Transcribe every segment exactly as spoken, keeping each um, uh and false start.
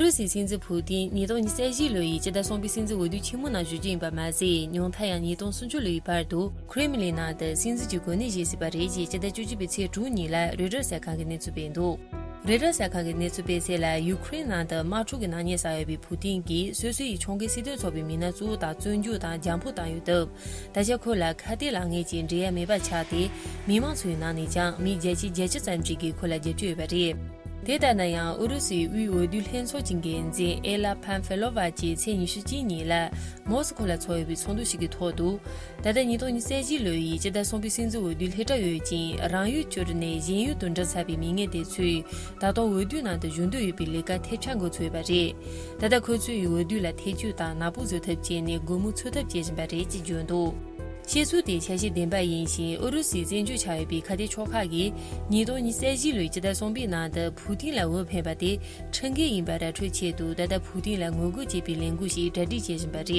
ཨུ་རུ་སུའི་སྲིད་འཛིན་ཕུ་ཏིན་ཉིས་སྟོང་ཉི་ཤུ་རྩ་བཞི་ལོ་ཡི་སྤྱི་ཟླ་གསུམ་པའི་སྲིད་འཛིན་འོས་བསྡུ་ཆེན་མོ་ནང་ཞུགས་རྒྱུ་ཡིན་པ་མ་ཟད། ཉུང་མཐའ་ཡང་ཉིས་སྟོང་སུམ་ཅུ་ལོ་ཡི་བར་དུ་ཁྲེ་མི་ལིན་ནང་དུ་སྲིད་འཛིན་གྱི་གོ་གནས་བཞེས་སྲིད་པ་རེད་ཅེས་སྤྱི་ཟླ་བཅུ་གཅིག་པའི་ཚེས་དྲུག་ཉིན་ལ་རོའི་ཊར་གསར་ཁང་གིས་གནས་ཚུལ་སྤེལ་འདུག་རོའི་ཊར་གསར་ཁང་གིས་གནས་ཚུལ་སྤེལ་གསལ་ལ། ཡུ་ཁུ་རེན་ནང་དུ་དམག་འཁྲུག་གི་ནག་ཉེས་བསགས་ཡོད་པའི་ཕུ་ཏིན་གྱིས་སོ་སོ་ཡི་ཕྱོགས་འགལ་སྲིད་དོན་ཚོགས་པའི་མི་སྣ་གཙོ་བོ་དང་བཙོན་འཇུག་དང་རྒྱང་འཕུར་བཏང་ཡོད་སྟབས། ད་ཆ་ཁོ་ལ་ཁ་གཏད་ལངས་མཁན་གྱི་འབྲེལ་ཡ་མེད་པ་ཆགས་ཏེ། མི་མང་ཚོའི་ནང་ནས་ཀྱང་མི་བརྒྱ་ཆའི་བརྒྱད་ཅུ་ཙམ་ཞིག་གིས་ཁོ་ལ་རྒྱབ་སྐྱོར་ཡོད་པ་རེད། དེ་ལྟར་ན་ཡང་ཨུ་རུ་སུའི་དབུས་འོས་བསྡུ་ལྷན་ཚོགས་ཀྱི་འགན་འཛིན་ཨེ་ལ་ཕན་ཧྥེ་ལོ་ཝ་གྱིས་ཚེས་ཉི་ཤུ་གཅིག་ཉིན་ལ་མོ་སི་ཁོ་ལ་འཚོགས་ཡོད་པའི་ཚོགས་འདུ་ཞིག་གི་ཐོག་ཏུ། ད་ལྟ་ཉིས་སྟོང་ཉི་ཤུ་རྩ་བཞི་ལོ་ཡི་སྤྱི་ཟླ་གསུམ་པའི་སྲིད་འཛིན་འོས་བསྡུའི་སླེབས་གྲབས་ཡོད་ཅིང་། རང་ཡུལ་བསྐྱུར་ནས་གཞན་ཡུལ་དུ་འགྲོ་ཚར་བའི་མི་ངན་དེ་ཚོས་ད་དུང་འོས་བསྡུའི་ནང་དུ་ཞུགས་འདོད་ཡོད་པའི་ལས་ཀ་ཐེབས་ཆག་འགོ་ཚུགས་ཡོད་པ་རེད། ད་ལྟ་ཁོ་ཚོས་འོས་བསྡུ་ལ་ཐེ་བྱུས་དང་ནག་པོ་བཟོ་ཐབས་བྱས་ནས་སྒོ་མོ་ཚུགས་ཐབས་བྱེད་བཞིན་པ་རེད་ཅེས་བརྗོད་འདུག་བཤད་ཚུལ་དེ་ཆ་ཤས་བདེན་པ་ཡིན་ཞིང་། ཨུ་རུ་སུའི་བཙན་བྱོལ་ཆགས་ཡོད་པའི་ཁ་གཏད་ཕྱོགས་ཁག་གིས་ཉིས་སྟོང་ཉི་ཤུ་རྩ་བཞི་ལོའི་སྤྱི་ཟླ་གསུམ་པའི་ནང་དུ་ཕུ་ཏིན་ལ་འོས་འཕེན་པ་དེ་ཁྲིམས་འགལ་ཡིན་པ་ར་སྤྲོད་ཆེད་དུ། ད་ལྟ་ཕུ་ཏིན་ལ་ངོ་རྒོལ་བྱེད་པའི་ལས་འགུལ་ཞིག་གྲ་སྒྲིག་བྱེད་བཞིན་པ་རེད།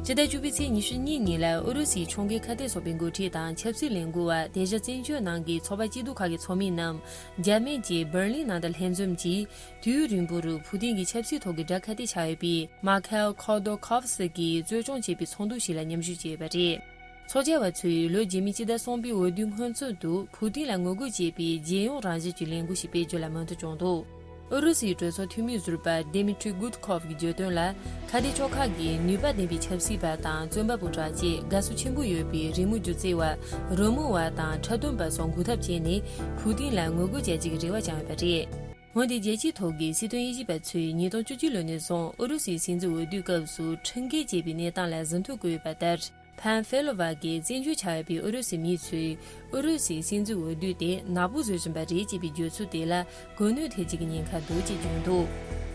སྤྱི་ཟླ་བཅུ་པའི་ཚེས་ཉི་ཤུ་གཉིས་ཉིན་ལ་ཨུ་རུ་སུའི་ཕྱོགས་འགལ་ཁ་གཏད་ཚོགས་པའི་འགོ་ཁྲིད་དང་ཆབ་སྲིད་ལས་འགུལ་བ། དེ་བཞིན་བཙན་བྱོལ་ནང་གི་ཚོགས་པ་སྐྱིད་སྡུག་ཁག་གི་ཚོགས་མི་རྣམས་འཇར་མན་གྱི་འབར་ལིན་ནང་དུ་ལྷན་འཛོམས་ཀྱིས། དུས་ཡུན་རིང་པོ་རུ་ཕུ་ཏིན་གྱི་ཆབ་སྲིད་ཐོག་གི་དགྲ་ཁ་གཏད་ཆགས་ཡོད་པའི་མ་ཁེལ་ཁོ་རྡོ་ཁོབ་སི་ཀྱིས་གཙོ་སྐྱོང་བྱས་པའི་ཚོགས་འདུ་ཞིག་ལ་མཉམ་ཞུགས་བྱས་ཡོད་པ་རེད། ཚོགས་བཅར་བ་ཚོས་ལོ་རྗེས་མའི་སྤྱི་ཟླ་གསུམ་པའི་འོས་བསྡུའི་སྔོན་ཚུད་དུ་ཕུ་ཏིན་ལ་ངོ་རྒོལ་བྱེད་པའི་རྒྱལ་ཡོངས་རང་བཞིན་གྱི་ལས་འགུལ་ཞིག་སྤེལ་རྒྱུ་ལ་མོས་མཐུན་བྱུང་འདུག་ཨུ་རུ་སུའི་གྲོས་ཚོགས་འཐུས་མི་ཟུར་པ་ཌེ་མི་ཊྲི་གུད་ཁོབ་ཀྱིས་བརྗོད་དོན་ལ། ཁ་གཏད་ཕྱོགས་ཁག་གིས་ནུས་པ་ལྡན་པའི་ཆབ་སྲིད་པ་དང་བཙོན་པ་པོ་དྲག་ཅེས་དགའ་བསུ་ཆེན་པོ་ཡོད་པའི་རི་མོ་སྒྱུ་རྩལ་བ། རོལ་མོ་བ་དང་འཁྲབ་སྟོན་པ་སོགས་འགུག་ཐབས་བྱས་ནས་ཕུ་ཏིན་ལ་ངོ་རྒོལ་བྱ་རྒྱུ་གི་རེ་བ་བཅངས་ཡོད་པ་རེད། འོན་ཏེ་རྒྱལ་སྤྱིའི་ཐོག་གི་སྲིད་དོན་དབྱེ་ཞིབ་པ་ཚོས་ཉིས་སྟོང་བཅུ་གཅིག་ལོ་ནས་བཟུང་ཨུ་རུ་སུའི་སྲིད་འཛིན་འོས་བསྡུའི་སྐབས་སུ་ཁྲིམས་འགལ་བྱས་པའི་གནས་སྟངས་ལ་ཟིན་ཐོ་བཀོད་ཡོད་པ་ལྟར། ཕན་ཧྥེ་ལོ་ཝ་གིས་བཙན་བྱོལ་ཆགས་ཡོད་པའི་ཨུ་རུ་སུའི་མི་ཚོས་ཨུ་རུ་སུའི་སྲིད་འཛིན་འོས་བསྡུ་དེ་ནག་པོ་བཟོ་བཞིན་པ་རེད་ཅེས་པའི་བརྗོད་ཚུལ་དེ་ལ་གོ་གནོད་ཐེབས་ཀྱི་ཉེན་ཁ་འདུག་ཅེས་བརྗོད་འདུག་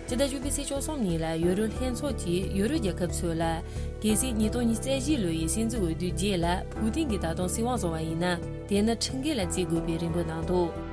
སྤྱི་ཟླ་བཅུ་པའི་ཚེས་བཅུ་གསུམ་ཉིན་ལ་ཡུ་རོ་ལྷན་ཚོགས་ཀྱིས་ཡུ་རོ་རྒྱལ་ཁབ་ཚོ་ལ། གལ་སྲིད་ཉིས་སྟོང་ཉི་ཤུ་རྩ་བཞི་ལོ་ཡི་སྲིད་འཛིན་འོས་བསྡུའི་རྗེས་ལ་ཕུ་ཏིན་གྱིས་ད་དུང་སྲིད་དབང་བཟུང་བ་ཡིན་ན། དེ་ནི་ཁྲིམས་འགལ་ལ་བརྩི་དགོས་པའི་རེ་འབོད་གནང་འདུག